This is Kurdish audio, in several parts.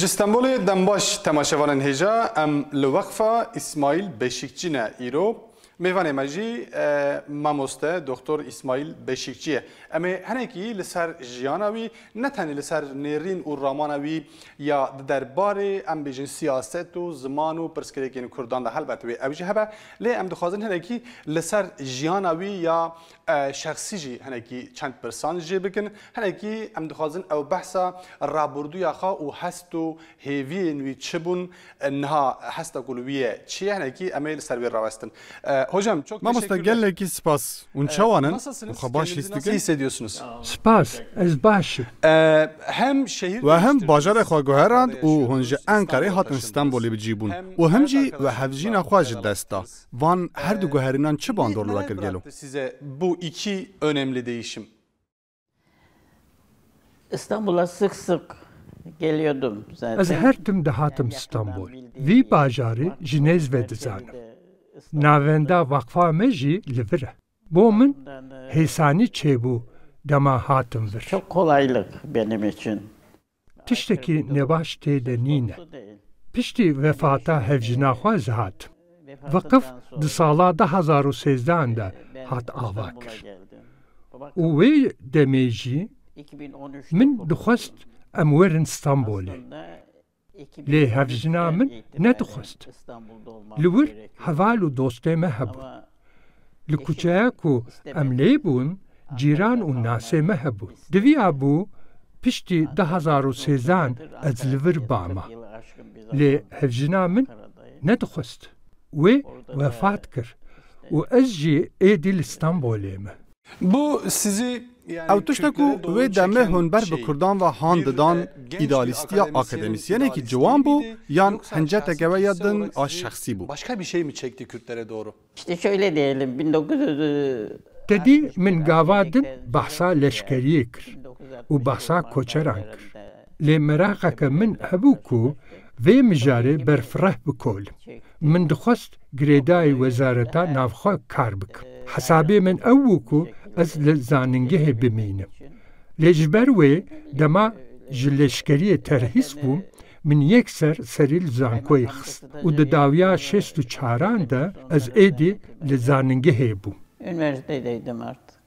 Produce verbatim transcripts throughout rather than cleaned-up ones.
Stenbolê dembaş temaşevanên hêja, em li Weqfa Îsmaîl Beşîkçî ne îro. Mêvanê me jî, e, mamoste Doktor Îsmaîl Beşîkçî ye. Em ê hinekî li ser jiyana wî, ne tenê li ser nêrîn û ramana wî ya di derbarê, em bêjin, siyaset û ziman û pirsgirêkên Kurdan de, helbet wê ew jî hebe, lê em dixwazin hinekî li ser jiyana wî ya, e, şexsî jî hinekî çend pirsan jê bikin. Hinekî em dixwazin ew behsa rabûrdûya xwe û hest û hêviyên wî çi bûn, e, niha hesta ku li wî ye çi ye, hinekî em ê li ser wê rawestin. E, hocam, çok Mamoste, teşekkürler. Gelekî spas. Hûn çawan in? Nasılsınız? Û xwe baş hîs dikin? Kendinizi nasıl hissediyorsunuz? Spas, ez baş im. E, hem şehir We hem değiştirdiniz, bajarê xwe guherand û hûn ji Enqerê hatin Stenbolê bi cî bûn. Û hem jî we hevjîna xwe ji dest da. Van her du guherînan çi bandor li we kir gelo? Size bu iki önemli değişim. İstanbul'a sık sık geliyordum zaten. Ez her tim dihatim Stenbol. Vî bajarî ji nêz ve dizanim. Navenda waqfa me jî li vir e. Bo min hêsanî çêbû dema hatim vir. Çok kolaylık benim için. Tiştekî nebaş tê de nîne. Piştî wefata hevjina xwe ez hatim. Veqif di sala du hazar û sêzdehan de hat ava kir. Û wê demê jî min dixwest em werin Stenbolê. Lê hevjina min nedixwest. Li wir heval û dostê me hebûn. Li kuçeya ku em lê bûn, cîran û nasê me hebûn. Diviya bû piştî du hazar û sêzdehan ez li vir bama. Lê hevjina min nedixwest. Wê wefat kir û ez jî êdî li Stenbolê me. Bu sizi, yani, Ew tişta ku wê demê hûn ber bi Kurdan ve han didan, îdealîstiya akademîsyenekî ciwan bû yan hinceteke we ya din a şexsî bû? Başka bir şey mi çekti Kürtlere doğru? İşte şöyle diyelim, bin dokuz yüz Te dî min gava din behsa leşkeriyê kir û behsa koçeran kir. Lê meraqeke min hebû ku vê mijarê berfireh bikolim. Min dixwest girêdayî wezareta navxwe kar bikim. Hesabê min ew bû ku ez li zanîngehê bimînim. Lê ji ber wê dema ji leşkeriyê terhîs bûm, min yekser serî li zankoyê xist û di dawiya şêst û çaran de ez êdî li zanîngehê bûm. Üniversitedeydim artık.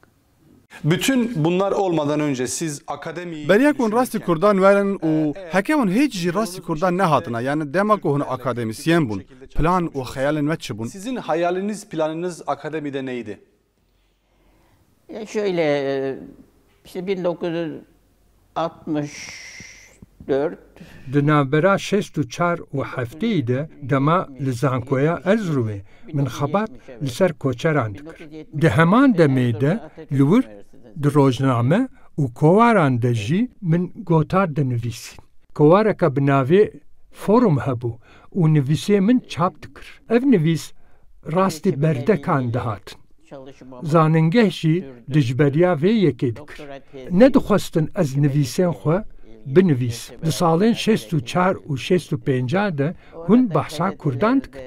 Bütün bunlar olmadan önce siz akademi Beriya ku hûn rastî Kurdan werin û heke hûn hêç jî rastî Kurdan nehatina, yani dema ku hûn akademîsyen bûn, plan û xeyalên we çi bûn? Sizin hayaliniz, planınız akademide neydi? Ya şöyle, e, işte bin dokuz yüz altmış dört. Di navbera şêst û çar û heftê de dema li Zankoya Erzurumê min xebat li ser koçeran dikir. Di heman demê de li wir di rojname û kowaran de jî min gotar dinivîsîn. Kowareke bi navê Forum hebû û nivîsê min çap dikir. Ev nivîs rastî berdekan dihatin. Zanîngeh jî dijberiya vê yekê dikir. Nedixwestin ez nivîsên xwe binivîsim. Di salên şêst û çar û şêst û pênc de hûn behsa Kurdan dikin.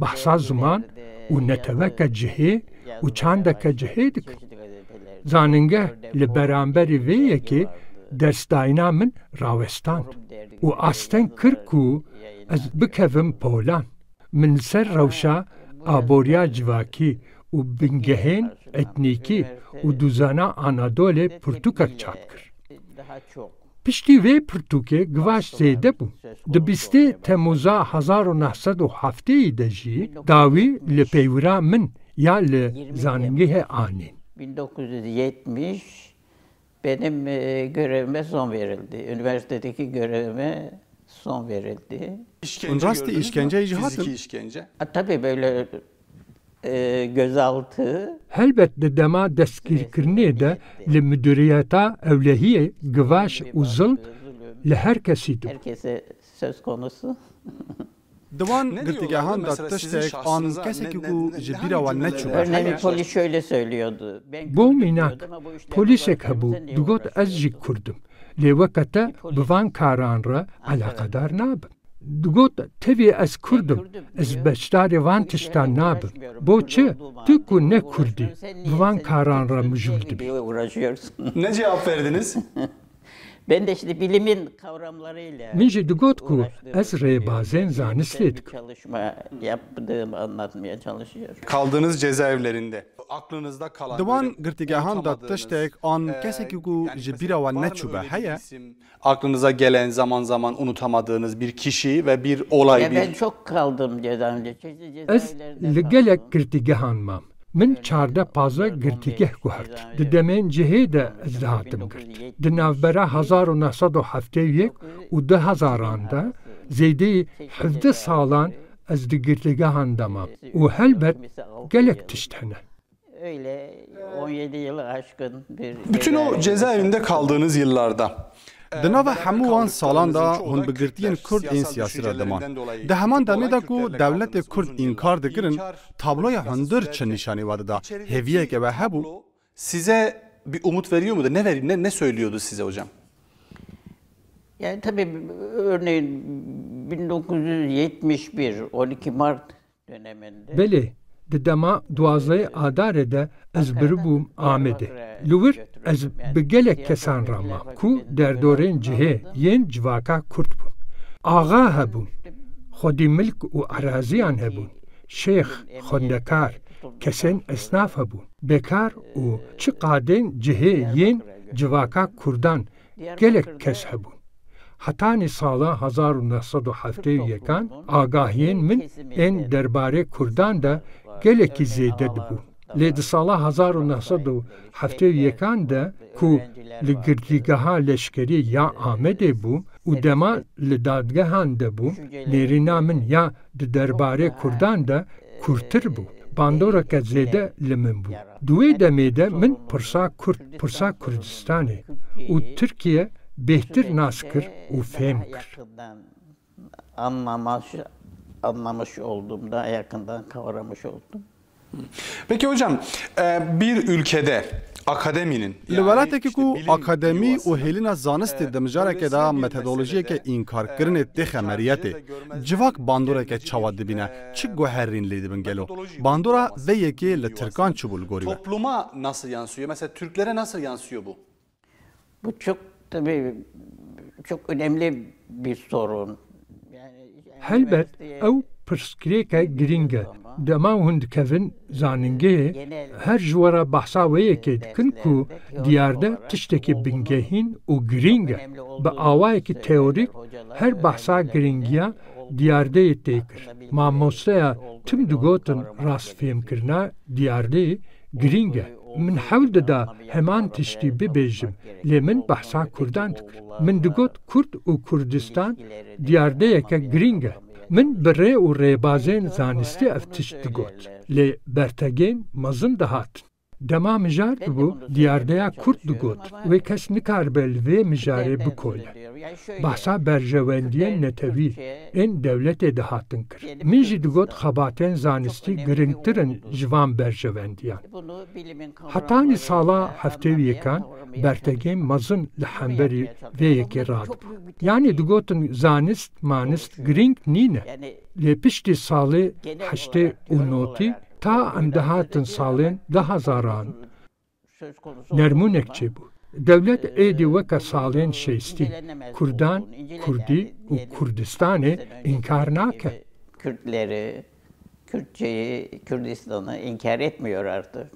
Behsa ziman û neteweke cihê û çandeke cihê dikin. Zanîngeh li beramberî vê yekê dersdayîna min rawestand û asteng kir ku ez bikevim polan. Min li ser rewşa aboriya civakî û bingehên etnîkî û dûzana Anadolê pirtûkek çap kir. Piştî vê pirtûkê givaş zêde bû. Di bîstê Temûza hezar û neh sed û heftê de jî dawî li peywira min ya li zanîngehê anîn. Bin dokuz yüz yetmiş benim, e, görevime son verildi. Üniversitedeki görevime son verildi. Hûn rastî îşkenceyê jî hatin? Fiziki işkence. A, tabii böyle, e, gözaltı. Helbet di dema destgîrkirinê de li Midûriyeta Ewlehiyê givaş û zilm li her kesî dibû. Herkese söz konusu. Di wan girtîgehan de tiştek an kesekî ku ji bîra wan neçûbû. Örneğin polis şöyle söylüyordu. Bo mînak, polîsek hebû, digot, ez jî Kurd im. Lê weke te bi van karan re eleqedar nabim. Digot, tevî ez Kurd im, ez beşdarê van tiştan nabim. Bo çi? Tu ku ne Kurd î, bi van karan re mijûl dibî. Ne cevap verdiniz? Ben de işte bilimin kavramlarıyla Min jî digot ku ez rêbazên zanistê dikim. Çalışma yaptığımı anlatmaya çalışıyorum. Kaldığınız cezaevlerinde aklınızda kalan Di wan böyle girtîgehan de unutamadığınız, tiştek an e, kesekî ku yani ji mesela bîra wan var mı neçûbe öyle bir heye? isim, aklınıza gelen, zaman zaman unutamadığınız bir kişi ve bir olay, Ya bir ben çok kaldım cezaevinde. Çeşitli Ez cezaevlerde li gelek kaldım. girtîgehan mam. Min çardeh pazdeh girtîgeh guhert. Di demên cihê de ez dihatim girt. Di navbera hezar û neh sed û heftê û yek û du hezaran de zêdeyî hevdeh salan ez di girtîgehan de mam. Û helbet gelek tişt hene. Öyle on yedi yılı aşkın bir Bütün o cezaevinde kaldığınız yıllarda Di nava hemû wan salan de hûn bi girtiyên Kurd ên siyasî re diman. Di heman demê de ku dewletê Kurd înkar dikirin, tabloya hundir çi nîşanî we dida? Hêviyeke we hebû? Size bir umut veriyor muydu? Ne veri-, ne, ne söylüyordu size hocam? Yani tabii örneğin bin dokuz yüz yetmiş bir, on iki Mart Belê, di dema duwazdehê Adarê de ez biribûm Amedê. Li wir ez bi gelek kesan re mam ku derdorên cihê yên civaka Kurd bûn. Axa hebûn, xwedî milk û eraziyan hebûn, şêx, xwendekar, kesên esnaf hebûn, bekar û çi qadên cihê yên civaka Kurdan gelek kes hebûn. Hetanî sala hezar û neh sed û heftê û yekan agahiyên min ên derbarê Kurdan de gelekî zêde dibûn. Lê di sala hezar û neh sed û heftê û yekan de ku li girtîgeha leşkerî ya Amedê bûm û dema li dadgehan de bûm, nêrîna min ya di derbarê Kurdan de kûrtir bû. Bandoreke zêde li min bû. Di wê demê de min pirsa Kurd, pirsa Kurdistanê û Tirkiye bêhtir nas kir û fêm kir. Anlamış, anlamış oldum, daha yakından kavramış oldum. Peki hocam, e, bir ülkede akademinin, Li yani welatekî işte ku bilim akademî û yuvasında, hêlîna zanistê e, di mijareke de metodolojiyeke înkarkirinê tê xemeriyetê, civak bandoreke çawa dibîne, çi guherîn lê dibin gelo? Bandora vê yekê li Tirkan çi bû li gorî we? Topluma nasıl yansıyor? Mesela Türklere nasıl yansıyor bu? Bu çok, tabii, çok önemli bir sorun. Helbet ew pirsgirêke girîng e. Dema hûn dikevin zanîngehê, her ji we re behsa wê yekê dikin ku diyarde tiştekî bingehîn û girîng e. Bi awayekî teorîk her behsa girîngiya diyardeyê tê kir. Mamosteya tim digotin rastfêmkirina diyardeyê girîng e. Min hewl dida heman tiştî bibêjim, lê min behsa Kurdan dikir. Min digot Kurd û Kurdistan diyardeyeke girîng e. Min bi rê û rêbazên zanistî ev tişt digot, lê bertegên mezin dihatin. Dema mijar dibû, diyardeya Kurd digot, wê kes nikaribe li vê mijarê bikole. Behsa berjewendiyên netewî ên dewletê dihatin kir. Min jî digot xebatên zanistî girîngtir in ji van berjewendiyan. Hetanî sala heftê û yekan bertegên mezin li hemberî vê yekê radibû. Yanî digotin zanist, manist girîng nîne. Lê piştî salê heştê û notî ta em dihatin salên du hezaran, nermûnek çêbû. Dewlet êdî weke salên şêstî Kurdan, Kurdî û Kurdistanê înkar nake. Kürtleri, Kürtçeyi, Kürdistan'ı inkar etmiyor artık.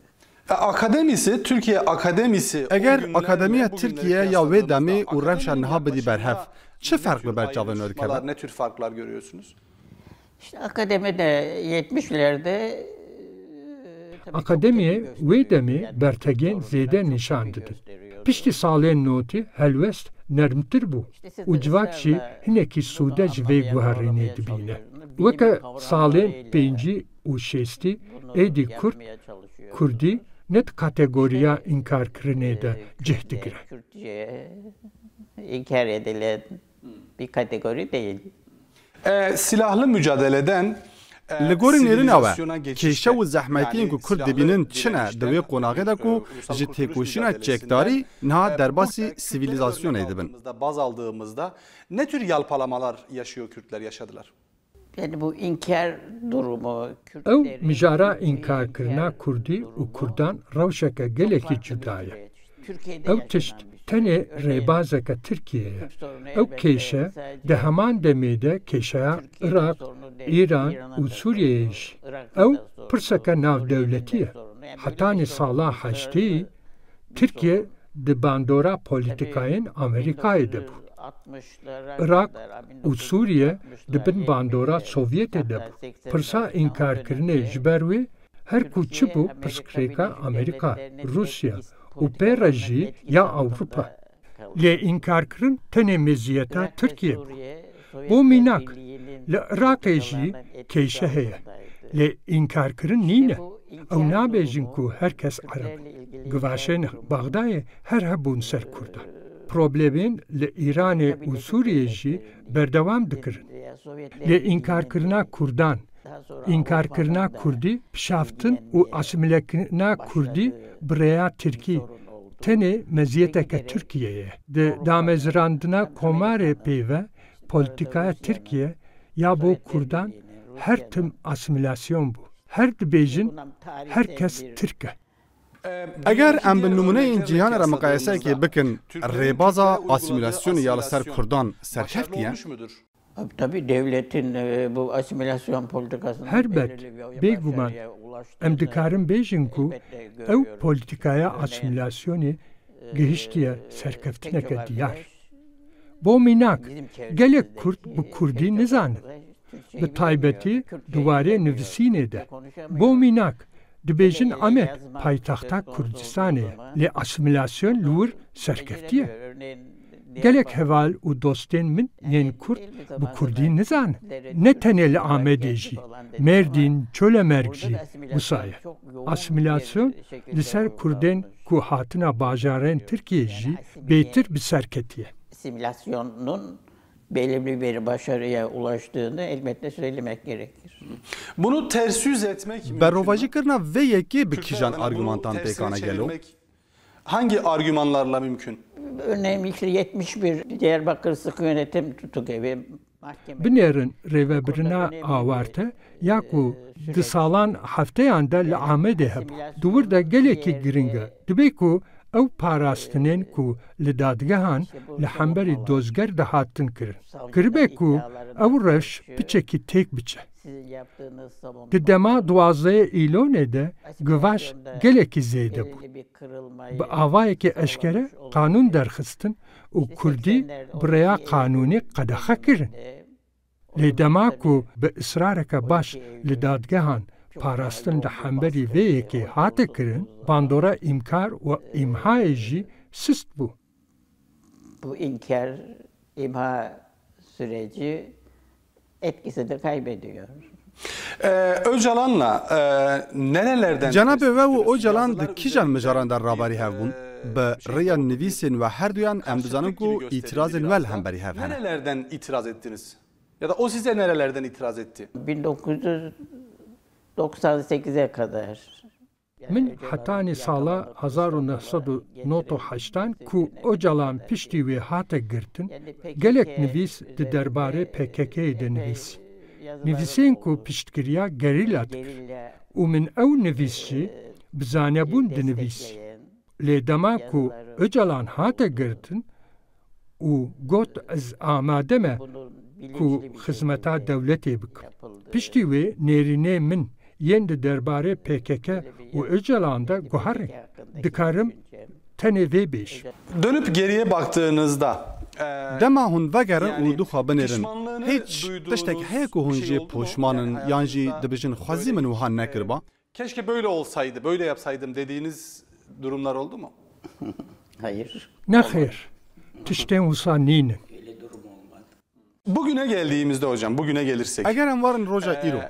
E, akademisi, Türkiye akademisi Eger o günden akademiya bile bugünleri Tirkiye ya wê kıyasladığımızda demê û rewşa akademinin niha bidî berhev, yapılaşında çi ferq bi ber çavên we dikeve? Ne tür farklar görüyorsunuz? İşte akademide yetmişlerde, e, tabii çok Akademiyê tepki wê gösteriyor. Demê Yani bertegên çok zêde çok nîşan tepki didin. Gösteriyor. Piştî salên notî helwest nermtir bû û civak jî hinekî sûde ji vê guherînê dibîne. Weke salên pêncî û şêstî êdî Kurd, Kurdî ne di kategoriya înkarkirinê de cih digire. Kürtçe inkar edilen bir kategori değil. E, silahlı mücadeleden, e, Li gorî nêrîna we, sivilizasyona geçişte, kêşe û zehmetiyên yani ku Kurd silahlı dibînin çi ne? Di wê direnişten, qonaxê de ku e, ulusal ji kurtuluş têkoşîna mücadelesinden çekdarî niha derbasî sivîlizasyonê dibin. Baz aldığımızda, baz aldığımızda ne tür yalpalamalar yaşıyor Kürtler, yaşadılar? Yani bu inkar durumu, Ew Kürtlerin mijara inkarkirina Kurdî û Kurdan rewşeke gelekî cuda ye. Ew tişt Tenê rêbazeke Tirkiyê ye. Ew kêşe di heman demê de kêşeya Iraq, Îran û Sûriyeyê jî. Ew pirseke navdewletî ye. Hetanî sala heştê Tirkiye di bandora polîtîkayên Amerîkayê de bû. Iraq û Sûriye di bin bandora Sovyetê de bû. Pirsa înkarkirinê ji ber wê her ku çi bû pirsgirêka Amerîka, Rûsya û pê re jî ya Ewropa. Lê înkarkirin tenê meziyeta Tirkiye bû. Bo mînak, li Iraqê jî kêşe heye. Lê înkarkirin nîne. Ew nabêjin ku her kes Ereb e. Givaşên Baxdayê her hebûn ser Kurdan. Problemên li Îranê û Sûriyê jî berdewam dikirin. Lê înkarkirina Kurdan, înkarkirina Kurdî, pişaftin û asîmîlekirina Kurdî bi rêya Tirkî tenê meziyeteke Tirkiyeyê ye. Di damezrandina komarê pê ve polîtîkaya Tirkiye ya bo Kurdan her tim asîmîlasyon bû. Her dibêjin her kes Tirk e. Eger em bi nimûneyên cîhanê re miqayeseyekê bikin, rêbaza asîmîlasyonê ya li ser Kurdan serkeftiye? Tabii devletin e, bu asimilasyon politikasının Helbet, belirli bir bêguman, başarıya ulaştığını em dikarin bêjin ku elbette ew görüyoruz. Polîtîkaya Ve, asîmîlasyonê e, gihiştiye serkeftineke diyar. Bo mînak, gelek Kurd bi Kurdî nizanin. Bi taybetî di warê nivîsînê de. Bo mînak, dibêjin Amed paytexta Kurdistanê ye, lê asîmîlasyon li wir serkeftiye. Gelek heval û dostên min yên Kurd bi Kurdî nizanin. Ne tenê li Amedê jî, Mêrdîn, Çolemerg jî wisa ye. Asîmîlasyon li ser Kurdên ku hatina bajarên Tirkiyê jî bêtir bi ser ketiye. Asimilasyonun belirli bir başarıya ulaştığını elbette söylemek gerekir. Bunu ters yüz etmek mümkün mü? Berovajî kirina vê yekê bi kîjan argümantan pêkane gelo? Hangi argümanlarla mümkün? Örneğin işte yetmiş bir Diyarbakır Sıkı Yönetim Tutuk Evi mahkemesi. Binêrin rêvebirina awarte ya ku di salan hefteyan de li Amedê hebû. Di wir de gelekî giring e. Dibê ku ew parastinên ku li dadgehan li hemberî dozger dihatin kirin. Kiribe ku ew rewş piçekî têk biçe. Di dema duwazdehê Îlonê de givaş gelekî zêde bû. Bi avayekî eşkere qanûn derxistin û Kurdî bi rêya qanûnî qedexe kirin. Lê dema ku bi israreke baş li dadgehan parastin li hemberî vê yekê hate kirin, bandora îmkar û îmhayê jî sist bû. Bu inkar, imha süreci etkisini kaybediyor. Ee, Öcalan'la e, nerelerden Cenabê we û Ocalan di kîjan mijaran de raberî hev bûn? Bi rêya nivîsên we herduyan em dizanin ku îtirazên we li hemberî hev hene. Nerelerden itiraz ettiniz? Ya da o size nerelerden itiraz etti? bin dokuz yüz doksan sekize kadar. Min hetanî sala hezar û neh sed û nod û heştan ku Ocalan piştî wê hate girtin, gelek nivîs di derbarê P K K'ê de nivîsî. Nivîsên ku piştgiriya gerîla dikir û min ew nivîs jî bi zanebûn dinivîsî. Lê dema ku Ocalan hate girtin û got, "Ez amade me ku xizmeta dewletê bikim." Piştî wê nêrînê min yên di derbarê P K K û Ocalan de guherîn. Dikarim tenê vê bêjim. Dönüp geriye baktığınızda, e, Dema hûn vegerin û du xwe binêrin, hîç tiştek heye ku hûn jê poşman in yan jî dibêjin, "Xwezî min wiha nekiriba"? Keşke böyle olsaydı, böyle yapsaydım dediğiniz durumlar oldu mu? Hayır. Nexêr, tiştên wisa nînin. Bugüne geldiğimizde hocam, bugüne gelirsek. Eger em werin roja îro,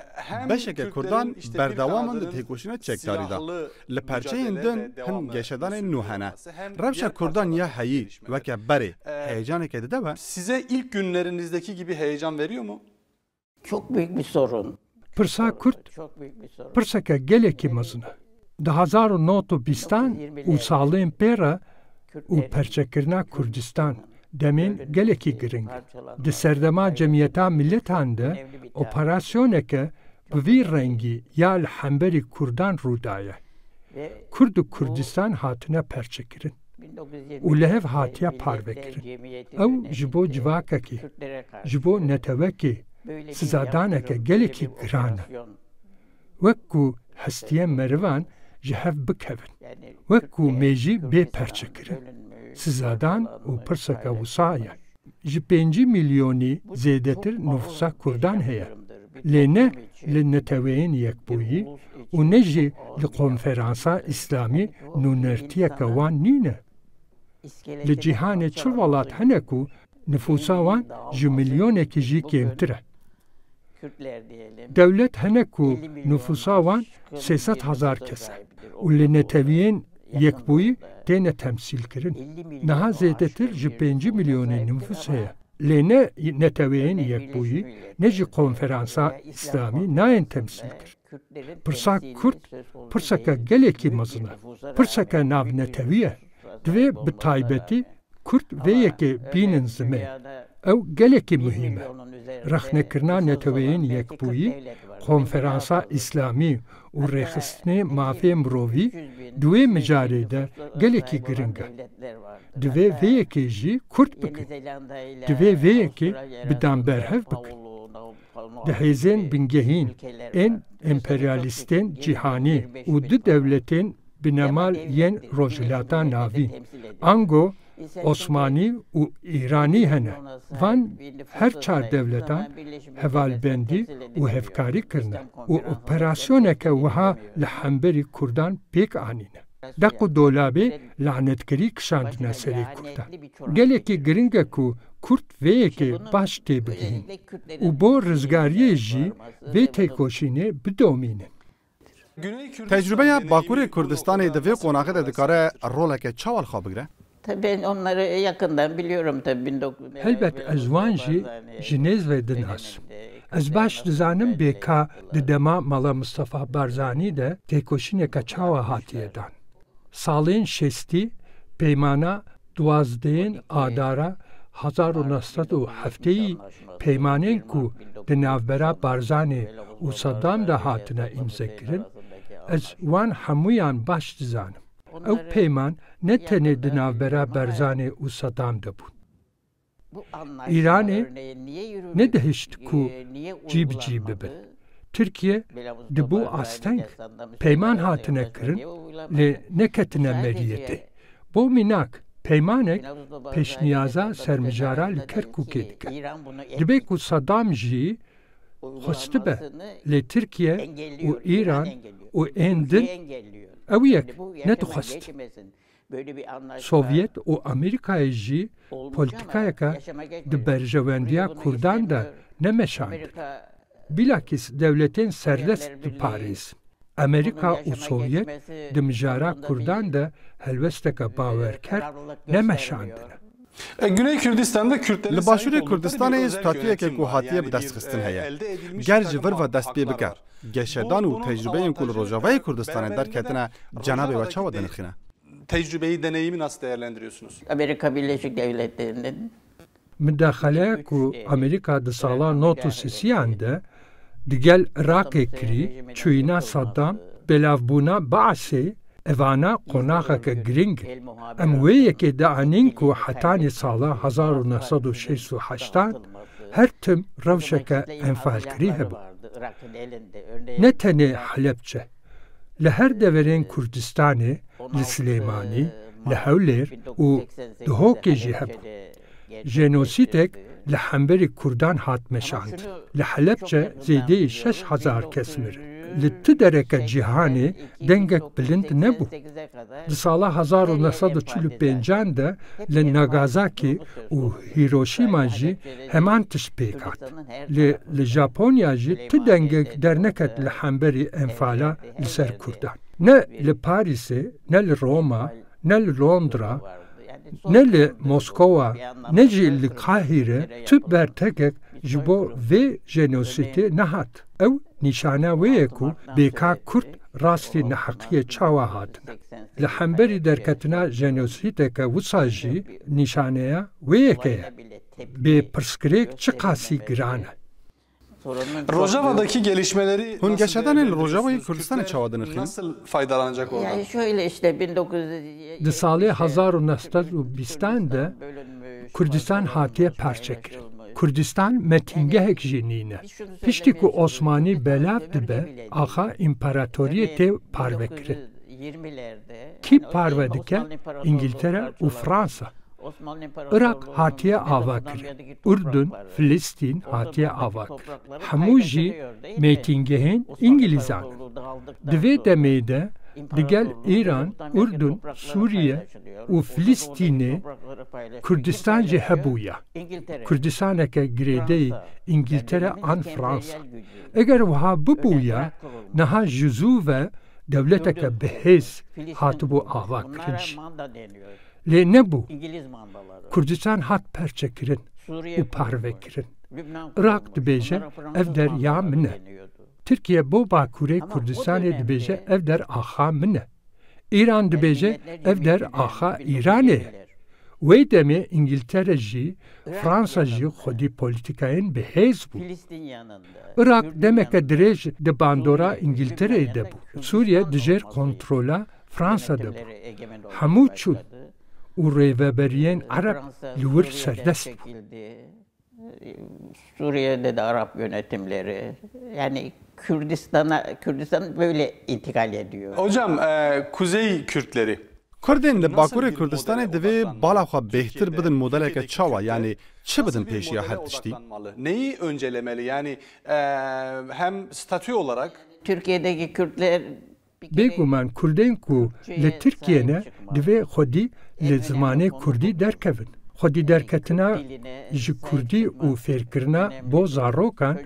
beşeke Kurdan berdewam in di têkoşîna çekdarî de. Li perçeyên din hin geşedanên nû hene. Rewşa Kurdan ya heyî weke berê heyecaneke dide be. Size ilk günlerinizdeki gibi heyecan veriyor mu? Çok büyük bir sorun. Pirsa Kurd pirseke gelekî mezin e. Di hezar û nod û bîstan û salên pê re û perçekirina Kurdistan demên gelekî giring. Di serdema Cemiyeta Miletan de operasyoneke bi vî rengî ya li hemberî Kurdan rû daye. Kurd û Kurdistan hatine perçekirin. û li hev hatiye parvekirin. Ew ji bo civakekê, ji bo netewekê sizadaneke gelekî giran e. Wek ku hestiyên merivan ji hev bikevin, wek ku mêjî bê perçekirin, sizadan û pirseke wisa ye. Ji pêncî milyonî zêdetir nifûsa Kurdan heye, lê ne li Neteweyên Yekbûyî û ne jî li Konferansa Îslamî nûnertiyeke wan nîne. Li cîhanê çil welat hene ku nifûsa wan ji milyonekî jî kêmtir e. Dewlet hene ku nifûsa wan sê sed hezar kes e û li Neteweyên Yekbûyî têne temsîlkirin. Niha zêdetir ji pêncî milyonê nifûs heye. Lê ne Neteweyên Yekbûyî, ne jî Konferansa Îslamî nayên temsîlkirin. Pirsa Kurd pirseke gelekî mezin e. Pirseke navnetewî ye. Divê bi taybetî Kurd vê yekê bînin zimên. Ew gelekî muhîm e. Rexnekirina Neteweyên Yekbûyî, Konferansa Îslamî û rêxistinê mafê mirovî di wê mijarê de gelekî giring e. Divê vê yekê jî Kurd bikin. Divê vê yekê bi dan berhev bikin. Di hêzên bingehîn ên emperyalîstên cîhanî û di dewletên binemal yên Rojhilata Navîn, ango Osmanî û Îranî hene. Van her çar dewletan hevalbendî û hevkarî kirine û operasyoneke wiha li hemberî Kurdan pêk anîne. Deq û dolabê lanetkirî kişandine serê Kurdan. Gelekî giring e ku Kurd vê yekê baş têbigihîn û bo rizgariyê jî vê têkoşînê bidomînin. Tecrûbeya Bakurê Kurdistanê di vê qonaxê de dikare roleke çawa li xwe bigire? Tabii ben onları yakından biliyorum tabii bin dokuz yüz Helbet ez wan jî ji nêz ve dinasim. Ez baş dizanim bê ka di dema Mala Mistefa Barzanî de têkoşîneke çawa hatiye dan. Salên şêstî peymana duwazdehên Adara hezar û neh sed û hefteyî peymanên ku di navbera Barzanê û Saddam de hatine îmzekirin, ez wan hemûyan baş dizanim. Ew peyman ne tenê di navbera Barzanê û Saddam de bûn. Îranê nedihişt ku cî bi cî bibin. Tirkiye dibû asteng. Peyman hatine kirin, lê neketine meriyetê. Bo mînak, peymanek pêşniyaza sermijara li Kerkûkê dike. Dibe ku Saddam jî xwestibe, lê Tirkiye û Îran û ên din ew yek nedixwest. Sovyet û Amerîkayê jî polîtîkayeke di berjewendiya Kurdan de nemeşandin. Bilakîs dewletên serdest diparêzin. Amerîka û Sovyet di mijara Kurdan de helwesteke bawerker nemeşandine. E, Güney Kürdistan'da Kürtlerin Li Başûrê Kurdistanê statuyeke ku hatiye bi dest xistin heye. Ger ji vir ve dest pê bike, geşedan û tecrûbeyên ku li Rojavayê Kurdistanê derketine cenabê we çawa dinirxîne? Tecrübeyi, deneyimi nasıl değerlendiriyorsunuz? Amerika Birleşik Devletleri'nin Midaxaleya ku Amerîka di sala nod û sisiyan de di gel Iraqê kirî, çûyîna Saddam, belavbûna Baasê, evana qonaxeke giring e. Em wê yekê dianîn ku hetanî sala hezar û neh sed û şêst û heştan her tim rewşeke enfalkirî hebû. Ne tenê Helebçe, li her deverên Kurdistanê, li Silêmanî, li Hewlêr û Duhokê jî hebû. Jenosîdek li hemberî Kurdan hat meşandin. Li Helebçe zêdeyî şeş hezar kes mirin. Li ti dereke cîhanê dengek bilind nebû. Di sala hezar û neh sed û çil û pêncan de li Nagasaki û Hiroşîma jî heman tişt pêk hat. Lê li Japonya jî ti dengek derneket li hemberî enfala li ser Kurdan. Ne li Parîsê, ne li Roma, ne li Londra, ne li Moskova, ne jî li Qahîre tu bertekek ji bo vê jenosîdê nehat. Ew nîşana wê ye ku bêka Kurd rastî neheqiyê çawa hatine. Li hemberî derketina jenosîdeke wisa jî nîşaneya wê yekê ye. Bê pirsgirêk çiqasî giran e. Rojava'daki gelişmeleri Hûn geşedanên li Rojavayê Kurdistanê çawa dinirxînin? Nasıl faydalanacak oradan? Yani şöyle işte bin dokuz yüz yetmiş Di salê hezar û neh sed û bîstan de Kurdistan hatiye parçekirin. Kurdistan metîngehek jî nîne. Piştî ku Osmanî belav dibe, axa împaratoriyê tê parvekirin. Kî parve dike? Îngiltere û Fransa. Iraq hatiye avakirin. Urdun, Filistîn hatiye avakirin. Hemû jî mêtingehên Îngilîzan in. Di vê demê de digel Îran, Urdun, Sûriye û Filistînê Kurdistan jî hebûya. Kurdistaneke girêdeyî Îngiltere an Fransa. Eger wiha bibûya, niha ji zû ve dewleteke bihêz hatibû avakirin jî. Lê nebû. Kurdistan hat perçekirin û parvekirin. Iraq dibêje, ev der ya min e. Tirkiye bo Bakurê Kurdistanê dibêje, ev der axa min e. Îran dibêje, ev der axa Îranê ye. Wê demê Îngiltere jî, Fransa jî xwedî polîtîkayên bihêz bû. Iraq demeke dirêj di bandora Îngiltereyê de bû. Sûriye dijêr kontrola Fransa de bû. Hemû çûn û rêveberiyên Ereb li wir serdest bû. Suriye'de de Arap yönetimleri, yani Kürdistan'a, Kürdistan böyle intikal ediyor. Hocam, e, Kuzey Kürtleri Kurdên li Bakurê Kurdistanê divê bala xwe bêhtir bidin modeleke çawa, yani çi bidin pêşiya her tiştî? Neyi öncelemeli? Yani, e, hem statü olarak Türkiye'deki Kürtler Bêguman Kurdên ku li Tirkiye ne, divê xwedî li zimanê Kurdî derkevin. Xwedî derketina ji Kurdî û fêrkirina bo zarokan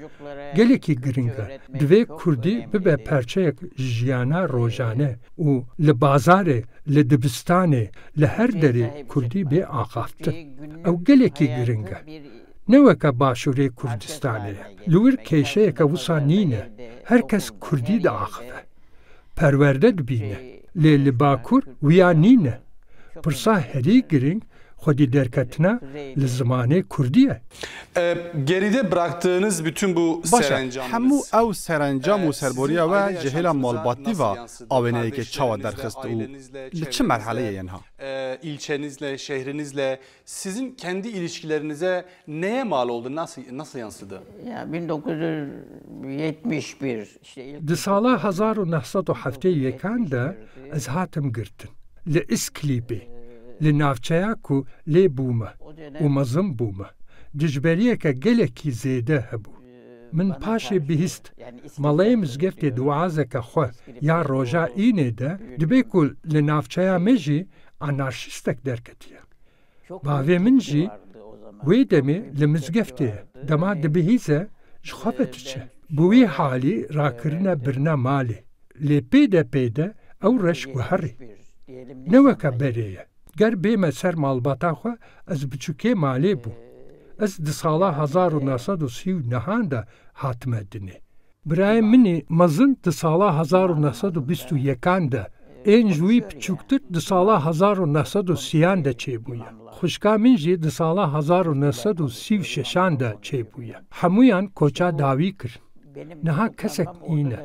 gelekî giring e. Divê Kurdî bibe parçeyek ji jiyana rojane û li bazarê, li dibistanê, li her derê Kurdî bê axaftin. Ew gelekî giring e. Ne weke Başûrê Kurdistanê ye. Li wir kêşeyeke wisa nîne. Her kes Kurdî diaxive. Perwerde dibîne. Lê li Bakur wiya nîne. Pirsa herî giring xwedî derketina li zimanê Kurdî ye. E, geride bıraktığınız bütün bu Baş e, serencamınız, hemû ew serencam û e, serboriya we ji hêla malbatî ve awêneyeke çawa derxist û li çi merheleyê ye niha? E, ilçenizle, şehrinizle, sizin kendi ilişkilerinize neye mal oldu, nasıl, nasıl yansıdı? Ya bin dokuz yüz yetmiş bir işte ilk Di sala hezar û neh sed û heftê û yekan de ez hatim girtin. Li Îsklîbê, li navçeya ku lê bûme û mezin bûme, dijberiyeke gelekî zêde hebû. Min paşê bihîst, maleyê mizgeftê di wazeke xwe ya roja înê de dibê ku li navçeya me jî anarşîstek derketiye. Bavê min jî wê demê li mizgeftê ye. Dema dibihîze, ji xwe ve diçe. Bi wî halî rakirine birine malê. Lê pê de pê de ew reş guherî. Ne weke berê ye. Ger bême ser malbata xwe, ez biçûkê malê bûm. Ez di sala hezar û neh sed û sî û nehan de hatime dinê. Birayê min î mezin di sala hezar û neh sed û bîst û yekan de, ên ji wî piçûktir di sala hezar û neh sed û sîyan de çêbûye. Xwişka min jî di sala hezar û neh sed û sî û şeşan de çêbûye. Hemûyan koça dawî kirin. Niha kesek nîne.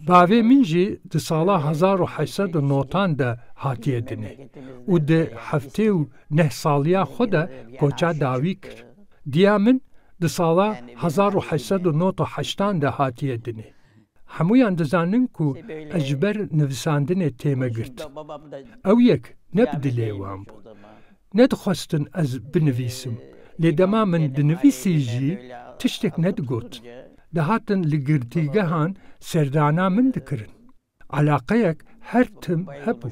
Bavê min jî di sala hezar û heşt sed û notan de hatiye dinê û di heftê û neh saliya xwe de koça dawî kir. Diya min di sala hezar û heşt sed û nod û heştan de hatiye dinê. Hemûyan dizanin ku ez ji ber nivîsandinê tême girtin. Ew yek ne bi dilê wan bû. Nedixwestin ez binivîsim. Lê dema min dinivîsî jî tiştek nedigotin. Dihatin li girtîgehan serdana min dikirin. Alaqeyek her tim hebû.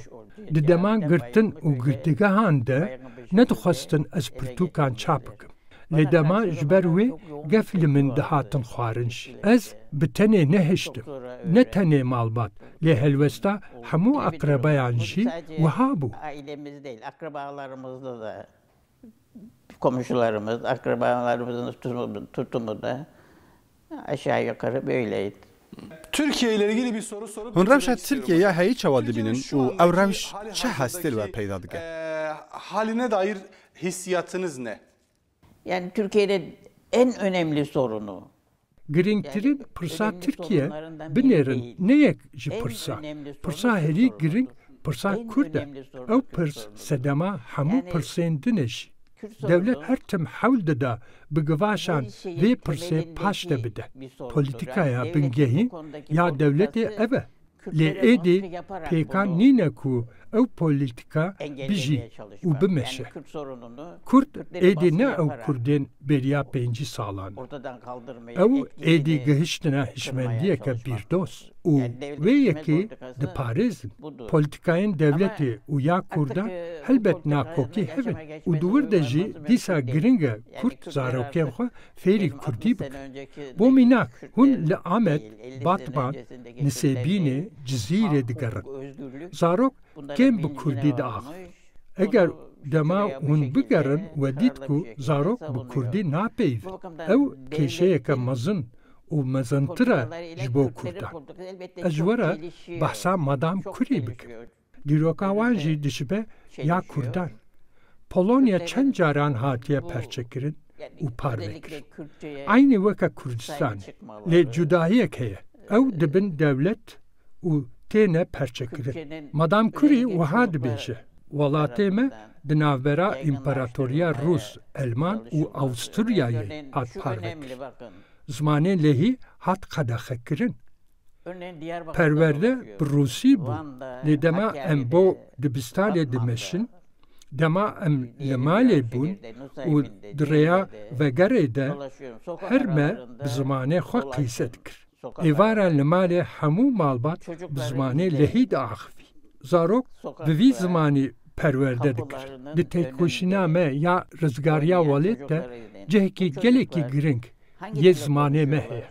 Di dema girtin û girtîgehan de nedixwestin ez pirtûkan çap bikim. Lê dema ji ber wê gef li min dihatin xwarin jî. Ez bi tenê nehiştim. Ne tenê malbat, lê helwesta hemû aqrebeyan jî wiha bû. Ailemizde değil, akrabalarımızda da komşularımız, akrabalarımızın tutumu, tutumu da aşağı yukarı böyleydi. Türkiye ile ilgili bir soru sorup Hûn rewşa Tirkiyeyê ya heyî çawa dibînin û ew rewş çi hestê li we peyda dike? E, haline dair hissiyatınız ne? Yani Türkiye'de en önemli sorunu. Giringtirin pirsa Tirkiye binêrin, ne yek ji pirsan. Pirsa herî giring pirsa Kurd e. Ew pirs sedema hemû pirsên din e jî. Dewlet her tim hewl dida bi givaşan vê pirsê paş de bide. Polîtîkaya bingehîn ya dewletê ev e. Lê êdî pêkan nîne ku ew polîtîka bijî û bimeşe. Kurd êdî ne ew Kurdên beriya pêncî salan. Ew êdî gihiştine hişmendiyeke bîrdoz û wê yekê diparêzin. Polîtîkayên dewletê û ya Kurdan helbet nakokî hev in û di wir de jî dîsa giring e Kurd zarokên xwe fêrî Kurdî bikin. Bo mînak, hûn li Amed, Batman, Nisêbînê, Cizîrê digerin. Zarok kêm bi Kurdî diaxivin. Eger dema hûn bigerin, we dît ku zarok bi Kurdî napeyivin. Ew kêşeyeke mezin û mezintir e ji bo Kurdan. Ez ji we re behsa Madam Curry bikim. Dîroka wan jî dişibe ya Kurdan. Polonya çend caran hatiye perçekirin û parvekirin. Eynî weke Kurdistanê. Lê cudahiyek heye. Ew dibin dewlet û têne perçekirin. Madam Curry wiha dibêje, welatê me di navbera împaratoriya Rûs, Elman û Awisturyayê hat parvekirin. Zimanê lehî hat qedexekirin. Perwerde bi rûsî bû, lê dema em bo dibistanê dimeşin, dema em li malê bûn û di rêya vegerê de her me bi zimanê xwe qîse dikir. Êvara li malê hemû malbat bi zimanê lehî diaxivî. Zarok bi vî zimanî perwerde dikir. Di têkoşîna me ya rizgariya welêt de cihekî gelekî giring yê zimanê me heye.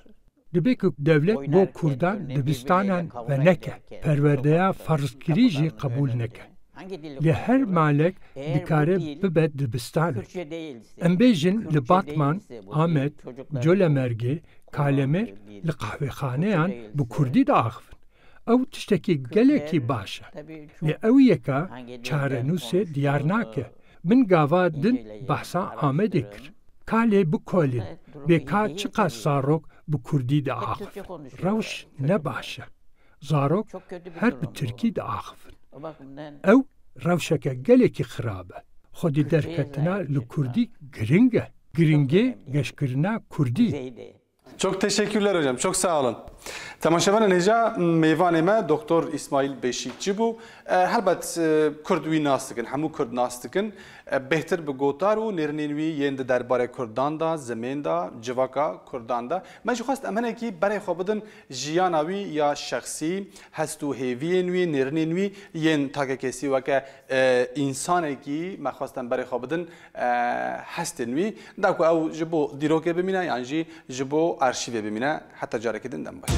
Dibe ku dewlet bo Kurdan dibistanan veneke, perwerdeya ferzkirî jî qebûl neke. Lê her malek dikare bibe dibistanek. Em bêjin li Batman, Amed, Colemêrgê, Kalemêr li qehwexaneyan bi Kurdî diaxivin. Ew tiştekî gelekî baş e. Lê ew yeka çarenûsê diyar nake. Min gava din behsa Amedê kir. Ka lê bikolin, bê ka çiqas zarok bi Kurdî diaxivin. Rewş ne baş e. Zarok her bi Tirkî diaxivin. Ew rewşeke gelekî xirab e. Xwedî derketina li Kurdî giring e. Giringê geşkirina Kurdî. Çok teşekkürler hocam, çok sağ olun. Temaşevanên hêja, mêvanê me Doktor Îsmaîl Beşîkçi bû. E, helbet, e, Kurd wî nas dikin, hemû Kurd nas dikin. E, bêhtir bi gotar û nêrînên wî yên di derbarê Kurdan de, zimên de, civaka Kurdan de. Me jî xwest em hinekî berê xwe bidin jiyana wî ya şexsî, hest û hêviyên wî, nêrînên wî yên takekesî weke, e, însanekî me xwest em berê xwe bidin, e, hestên wî, da ku ew ji bo dîrokê bimîne yan jî ji bo arşîvê bimîne. Heta carekê din dem baş.